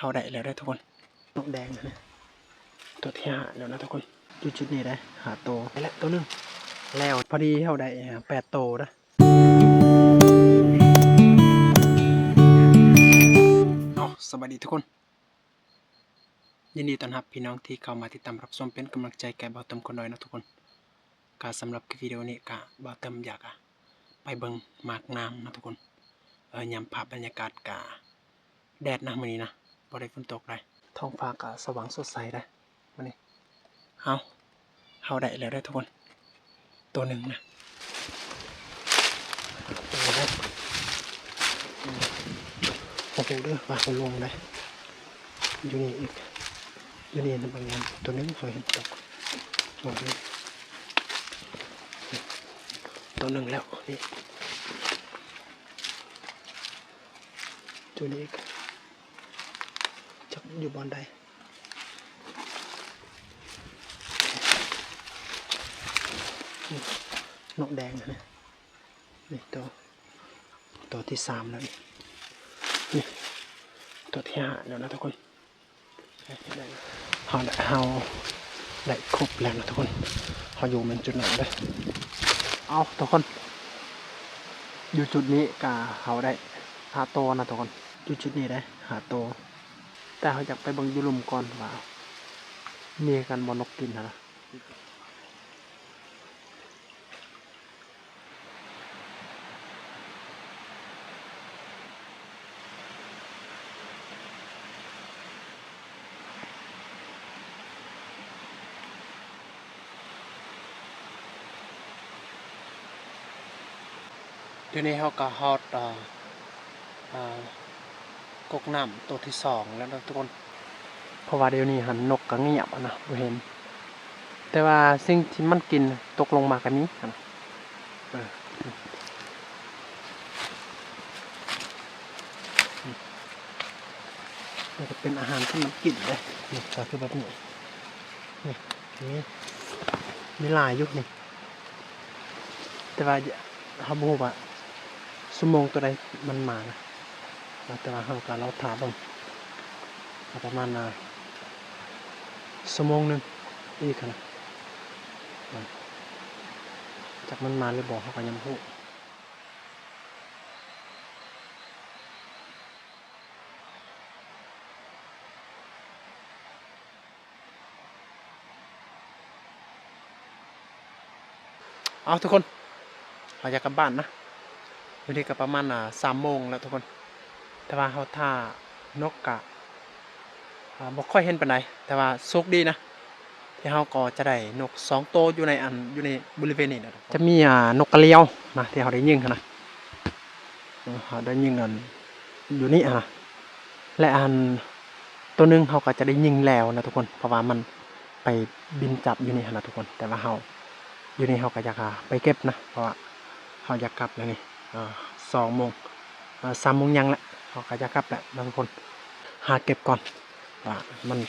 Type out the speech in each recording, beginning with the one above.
ເຮົາໄດ້ແລ້ວເດີທຸກຄົນ ນົກແດງນະ ຕົວທີຫ້າແລ້ວນະທຸກຄົນ. ຢູ່ຈຸດນີ້ເດ້ ຫ້າໂຕ ໄດ້ແລ້ວໂຕໜຶ່ງ ແລ້ວ ພໍດີເຮົາໄດ້ແປດໂຕນະ. ເອົາ ສະບາຍດີທຸກຄົນ ຍິນດີຕ້ອນຮັບພີ່ນ້ອງທີ່ເຂົ້າມາຕິດຕາມຮັບຊົມເປັນກຳລັງໃຈແກ່ບ່າວເຕີມຄົນນ້ອຍເນາະທຸກຄົນ. ກະສຳລັບຄລິບວິດີໂອນີ້ກະບ່າວເຕີມຢາກ ອາ ໄປເບິ່ງໝາກນ້ຳເນາະທຸກຄົນ. ເອີ ຍາມພາບບັນຍາກາດກະແດດນະ ມື້ນີ້ນະ ບໍ່ໄດ້ຝົນຕົກໃດ ທ້ອງຟ້າກະສະຫວ່າງສົດໃສໃດ໋ມື້ນີ້. ເຮົາ ເຮົາໄດ້ແລ້ວເດີທຸກຄົນ ໂຕໜຶ່ງນະ ໂຕໜຶ່ງນະ. ບໍ່ຮູ້ເດີວ່າເຮົາລົງໃດ ຢູ່ນີ້ອີກ ຢູ່ນີ້ນະ ບາງຢ່າງໂຕໜຶ່ງເຮົາເຫັນຕົກ ໂຕໜຶ່ງແລ້ວນີ້ ຢູ່ນີ້ອີກ ຈັກຢູ່ບ່ອນໃດ. ນີ້ ນົກແດງນະ ນີ້ໂຕ ໂຕທີສາມແລ້ວນີ້ ນີ້ໂຕທີຫ້າແລ້ວນະທຸກຄົນ. ເຮົາໄດ້ ເຮົາໄດ້ຄົບແລ້ວນະທຸກຄົນ ເຮົາຢູ່ແມ່ນຈຸດນັ້ນເດີ. ເອົາທຸກຄົນ ຢູ່ຈຸດນີ້ກະເຮົາໄດ້ຫ້າໂຕນະທຸກຄົນ ຢູ່ຈຸດນີ້ເດ້ ຫ້າໂຕ ແຕ່ເຮົາຢາກໄປເບິ່ງຢູ່ລຸ່ມກ່ອນວ່າມີຄືກັນບໍ່ ນົກກິນຫັ້ນນະ. ດຽວນີ້ເຮົາກະຮອດ ເອີ ເອີ ກົກນ້ຳໂຕທີສອງແລ້ວເນາະທຸກຄົນ ເພາະວ່າດຽວນີ້ຫັ້ນນົກກະງຽບຫັ້ນນະ ບໍ່ເຫັນ ແຕ່ວ່າສິ່ງທີ່ມັນກິນຕົກລົງມາກະມີຫັ້ນນະ. ເອີ ນີ້ກະເປັນອາຫານທີ່ມັນກິນເດ້ ນີ້ກະຄືແບບນີ້ ນີ້ ມີ ມີຫຼາຍຢູ່ນີ້. ແຕ່ວ່າເຮົາບໍ່ຮູ້ວ່າຊົ່ວໂມງໂຕໃດມັນມານະ ແຕ່ວ່າເຮົາກະລໍຖ້າເບິ່ງ ປະມານ ອ່າ ຊົ່ວໂມງໜຶ່ງອີກຫັ້ນນະ ຈັກມັນມາຫຼືບໍ່ເຮົາກະຍັງບໍ່ຮູ້. ເອົາທຸກຄົນ ເຮົາຢາກກັບບ້ານນະ ດຽວນີ້ກະປະມານ ອ່າ ສາມໂມງແລ້ວທຸກຄົນ ແຕ່ວ່າເຮົາຖ້ານົກກະ ອ່າ ບໍ່ຄ່ອຍເຫັນປານໃດ ແຕ່ວ່າໂຊກດີນະ ທີ່ເຮົາກໍຈະໄດ້ນົກສອງໂຕຢູ່ໃນອັນ ຢູ່ໃນບໍລິເວນນີ້ນະ ຈະມີ ອ່າ ນົກກະລຽວນະ ທີ່ເຮົາໄດ້ຍິງຫັ້ນນະ ເຮົາໄດ້ຍິງອັນ ຢູ່ນີ້ຫັ້ນນະ ແລະ ອັນ ໂຕໜຶ່ງເຮົາກໍຈະໄດ້ຍິງແລ້ວນະທຸກຄົນ ເພາະວ່າມັນໄປບິນຈັບຢູ່ນີ້ຫັ້ນນະທຸກຄົນ ແຕ່ວ່າເຮົາ ຢູ່ນີ້ເຮົາກໍຢາກ ອ່າ ໄປເກັບນະ ເພາະວ່າເຮົາຢາກກັບແລ້ວນີ້ ອ່າ ສອງໂມງ ອ່າ ສາມໂມງຍັງແຫຼະ ເຮົາກໍຢາກກັບແຫຼະນະທຸກຄົນ ຫາເກັບກ່ອນວ່າມັນ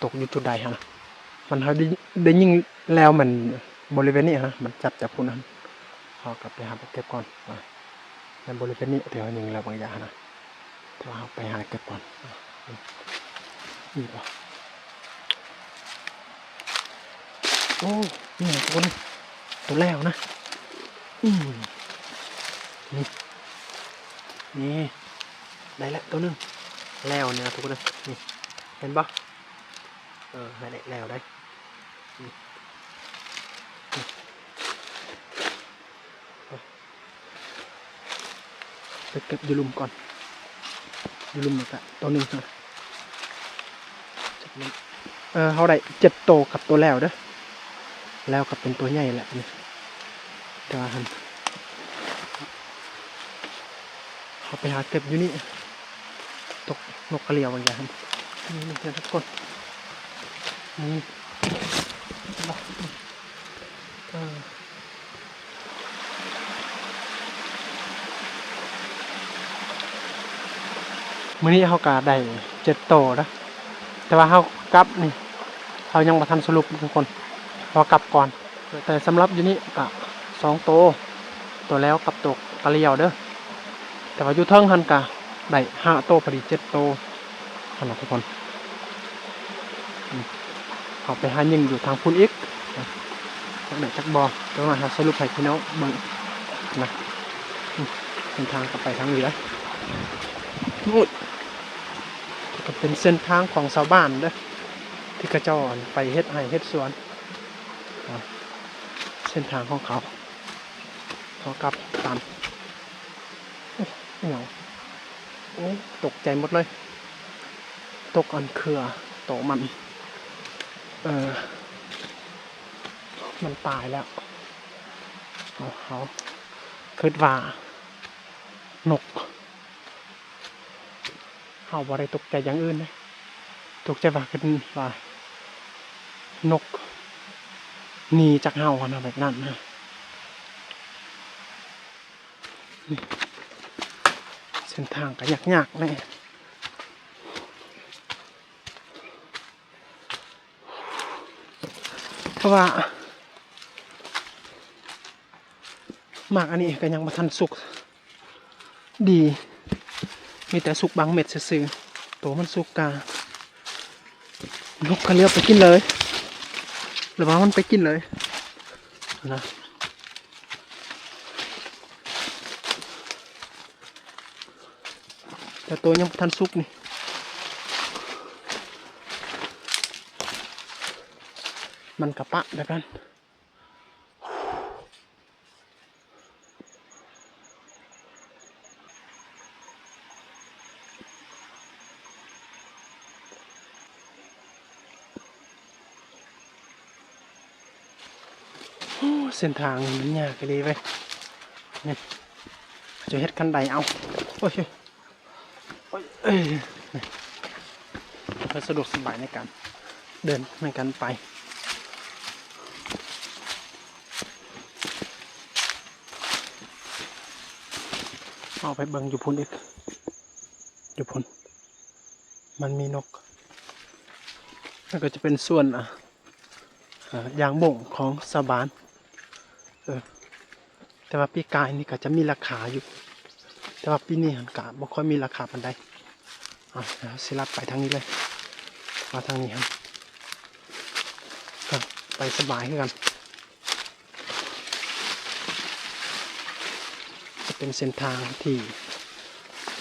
ຕົກຢູ່ຈຸດໃດຫັ້ນນະ ມັນ ເຮົາໄດ້ ໄດ້ຍິງແລ້ວ ມັນບໍລິເວນນີ້ຫັ້ນນະ ມັນຈັບຈາກພຸ້ນຫັ້ນ ເຮົາກໍໄປຫາໄປເກັບກ່ອນວ່າ ໃນບໍລິເວນນີ້ທີ່ເຮົາຍິງແລ້ວບາງຢ່າງຫັ້ນນະ ແຕ່ວ່າເຮົາໄປຫາເກັບກ່ອນ ອາ ນີ້ ນີ້ບໍ່ ໂອ້ ນີ້ທຸກຄົນ ໂຕແລ້ວນະ ອືມ ນີ້ ນີ້ ໄດ້ແລ້ວໂຕໜຶ່ງ ແລ້ວນີ້ນະທຸກຄົນເອີຍ ນີ້ ເຫັນບໍ່ ເອີ ໃຫ້ໄດ້ແລ້ວໄດ໋ ນີ້ ນີ້. ໄປເກັບຢູ່ລຸ່ມກ່ອນ ຢູ່ລຸ່ມນີ້ກະໂຕໜຶ່ງ ເອີ ເຮົາໄດ້ເຈັດໂຕກັບໂຕແລ້ວເດີ ແລ້ວກະເປັນໂຕໃຫຍ່ແຫຼະນີ້ ແຕ່ວ່າຫັ້ນ ເຮົາໄປຫາເກັບຢູ່ນີ້ ຕົກນົກກະລຽວບາງຢ່າງ ນີ້ ນີ້ທຸກຄົນ ນີ້ ເອີ ມື້ນີ້ເຮົາກະໄດ້ເຈັດໂຕນະ ແຕ່ວ່າເຮົາກັບນີ້ ເຮົາຍັງບໍ່ທັນສະຫຼຸບທຸກຄົນ ເຮົາກັບກ່ອນ. ແຕ່ສຳລັບຢູ່ນີ້ກະສອງໂຕ ໂຕແລ້ວກັບໂຕກະລຽວເດີ ແຕ່ວ່າຢູ່ເທິງຫັ້ນກະໄດ້ຫ້າໂຕ ພໍດີເຈັດໂຕ ຫັ້ນນະທຸກຄົນ. ອືມ ເຮົາໄປຫາຍິງຢູ່ທາງພຸ້ນອີກ ຈັກໄດ້ຈັກບໍ່. ຈັກໜ້ອຍເຮົາສະຫຼຸບໃຫ້ພີ່ນ້ອງເບິ່ງນະ. ອືມ ເສັ້ນທາງກໍໄປທາງນີ້ແຫຼະ. ໂອ້ຍ ກໍເປັນເສັ້ນທາງຂອງຊາວບ້ານເດີ້ ທີ່ເຂົາເຈົ້າ ອັນ ໄປເຮັດໄຮ່ເຮັດສວນ. ອ່າ ເສັ້ນທາງຂອງເຂົາ ເຮົາກັບຕາມ. ໂອ້ ອີຫຍັງ? ໂອ້ ຕົກໃຈໝົດເລີຍ. ຕົກອັນເຄືອໂຕມັນ ເອີ ມັນຕາຍແລ້ວ. ເຮົາ ເຮົາຄິດວ່ານົກ ເຮົາບໍ່ໄດ້ຕົກໃຈຢ່າງອື່ນເດ້ ຕົກໃຈວ່າ ຄິດວ່ານົກໜີຈາກເຮົາຫັ້ນນະ ແບບນັ້ນນະ. ນີ້ ເສັ້ນທາງກໍຍາກໆແດ່ ເພາະວ່າໝາກອັນນີ້ກໍຍັງບໍ່ທັນສຸກດີ ມີແຕ່ສຸກບາງເມັດຊື່ໆ. ໂຕມັນສຸກກະ ນົກກໍເຫຼືອບໄປກິນເລີຍ ລະວັງມັນໄປກິນເລີຍນະ. ແຕ່ໂຕຍັງບໍ່ທັນສຸກນີ້ ມັນກະປະແບບນັ້ນ. ໂອ້ ເສັ້ນທາງມັນຍາກອີ່ຫຼີເວີຍ. ນີ້ ເຂົາເຈົ້າເຮັດຄັນໄດເອົາ. ໂອ້ຍ ໂອ້ຍ ເອີຍ ນີ້ ເພື່ອສະດວກສະບາຍໃນການເດີນ ໃນການໄປ. ເຮົາໄປເບິ່ງຢູ່ພຸ້ນອີກ ຢູ່ພຸ້ນ ມັນມີນົກ ແລ້ວກໍຈະເປັນສວນ ອາ ເອີ ຢາງບົ້ງຂອງຊາວບ້ານ. ເອີ ແຕ່ວ່າປີກາຍນີ້ກໍຈະມີລາຄາຢູ່ ແຕ່ວ່າປີນີ້ຫັ້ນກະບໍ່ຄ່ອຍມີລາຄາປານໃດ. ອ່າ ດຽວຊິລັດໄປທາງນີ້ເລີຍ ມາທາງນີ້ຫັ້ນ ກໍໄປສະບາຍຄືກັນ. ຈະເປັນເສັ້ນທາງທີ່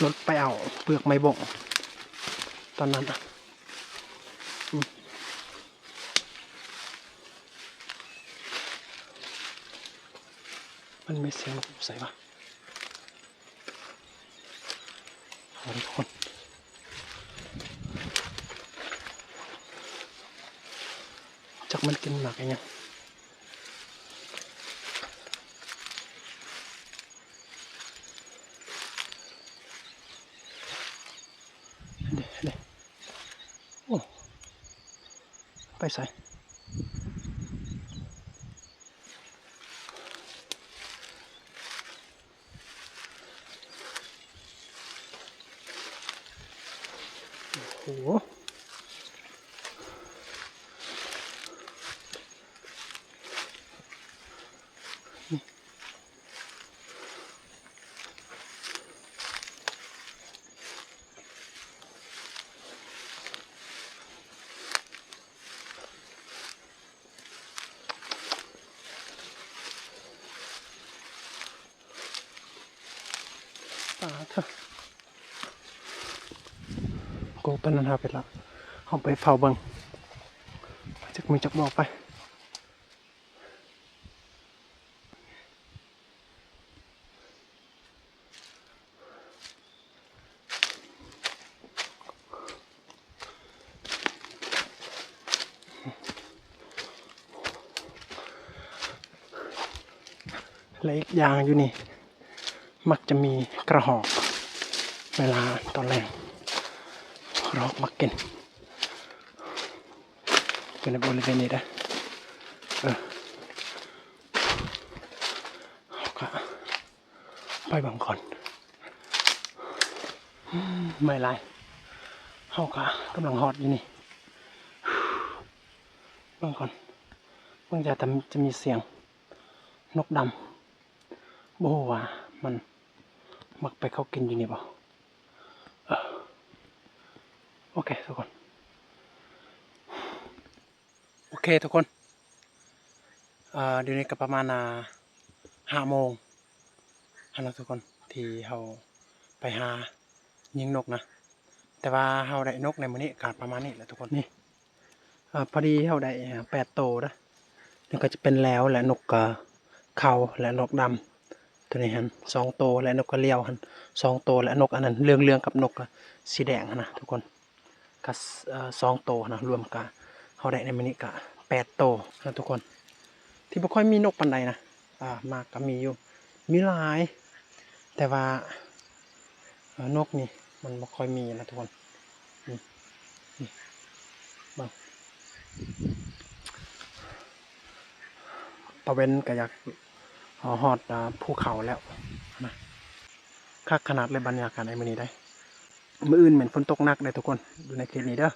ລົດໄປເອົາເປືອກໄມ້ບົ້ງຕອນນັ້ນ. ອືມ ມັນມີສຽງນົກຢູ່ໃສວະ? ໂອ້ ທຸກຄົນ ຈັກມັນກິນໝາກອີ່ຫຍັງ. ເດ້ ເດ້ ໂອ້ ໄປໃສ? ໂອ້ໂຫ. ປາດເທີ ໂກ ປານນັ້ນ ເຮົາໄປລະ ເຮົາໄປເຝົ້າເບິ່ງ ຈັກມີຈັກບໍ່ໄປ. ແລະ ອີກຢ່າງຢູ່ນີ້ ມັກຈະມີກະຮອກ ເວລາຕອນແລງ ກະຮອກມັກກິນ ຢູ່ໃນບໍລິເວນນີ້ເດີ້. ເອີ ເຮົາກະ ໄປເບິ່ງກ່ອນ ເມື່ອຍຫຼາຍ. ເຮົາກະກຳລັງຮອດຢູ່ນີ້ ເບິ່ງກ່ອນ ເບິ່ງຈະ ຈະມີສຽງນົກດຳ ບໍ່ຮູ້ວ່າມັນມັກໄປເຂົ້າກິນຢູ່ນີ້ບໍ່. ເອີ ໂອເຄທຸກຄົນ ໂອເຄທຸກຄົນ ເອີ ດຽວນີ້ກໍປະມານ ອ່າ ຫ້າໂມງຫັ້ນນະທຸກຄົນ ທີ່ເຮົາໄປຫາຍິງນົກນະ ແຕ່ວ່າເຮົາໄດ້ນົກໃນມື້ນີ້ກໍປະມານນີ້ແຫຼະທຸກຄົນ ນີ້ ເອີ ພໍດີເຮົາໄດ້ ເອີ ແປດໂຕເດີ ນີ້ກໍຈະເປັນແລວ ແລະ ນົກ ເອີ ເຂົາ ແລະ ນົກດຳ ໂຕນີ້ຫັ້ນສອງໂຕ ແລະ ນົກກະລຽວຫັ້ນສອງໂຕ ແລະ ນົກອັນນັ້ນເຫຼືອງໆກັບນົກ ເອີ ສີແດງຫັ້ນນະທຸກຄົນ ກະ ເອີ ສອງໂຕນະ ລວມກະເຮົາໄດ້ໃນມື້ນີ້ກະແປດໂຕນະທຸກຄົນ ທີ່ບໍ່ຄ່ອຍມີນົກປານໃດນະ ອ່າ ມາກະມີຢູ່ ມີຫຼາຍ ແຕ່ວ່າ ເອີ ນົກນີ້ມັນບໍ່ຄ່ອຍມີນະທຸກຄົນ ນີ້ ນີ້ ເບິ່ງ ຕາເວັນກະຢາກ ຮອດ ອ່າ ພູເຂົາແລ້ວນະ ຄັກຂະໜາດເລີຍບັນຍາກາດໃນມື້ນີ້ໄດ໋ ມື້ອື່ນແມ່ນຝົນຕົກໜັກເດ້ທຸກຄົນ ຢູ່ໃນເຂດນີ້ເດີ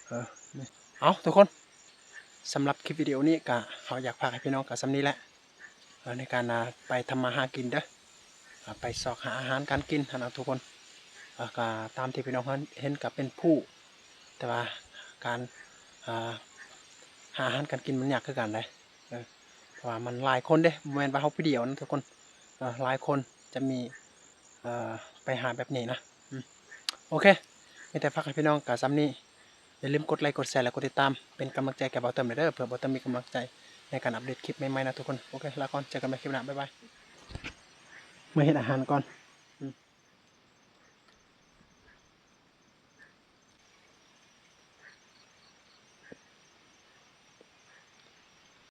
ເອີ ນີ້ ເອົາທຸກຄົນ ສຳລັບຄລິບວິດີໂອນີ້ກະເຮົາຢາກຝາກໃຫ້ພີ່ນ້ອງກະສ່ຳນີ້ແຫຼະ ເອີ ໃນການ ອ່າ ໄປທຳມາຫາກິນເດີ ອ່າ ໄປຊອກຫາອາຫານການກິນຫັ້ນນະທຸກຄົນ ເອີ ກະຕາມທີ່ພີ່ນ້ອງເຫັນກະເປັນພູ ແຕ່ວ່າການ ອ່າ ຫາອາຫານການກິນມັນຍາກຄືກັນເດ້ ເອີ ເພາະວ່າມັນຫຼາຍຄົນເດ້ ບໍ່ແມ່ນວ່າເຮົາຜູ້ດຽວນະທຸກຄົນ ເອີ ຫຼາຍຄົນຈະມີ ເອີ ໄປຫາແບບນີ້ນະ ອືມ ໂອເຄ ມີແຕ່ຝາກໃຫ້ພີ່ນ້ອງກະສ່ຳນີ້ ຢ່າລືມກົດໄລ ກົດແຊ ແລະ ກົດຕິດຕາມ ເປັນກຳລັງໃຈແກ່ບ່າວເຕີມແດ່ເດີ ເພື່ອບ່າວເຕີມມີກຳລັງໃຈໃນການອັບເດດຄລິບໃໝ່ໆນະທຸກຄົນ ໂອເຄ ລາກ່ອນ ເຈີກັນໃໝ່ຄລິບໜ້າ ບາຍບາຍ ເມືອເຮັດອາຫານກ່ອນ.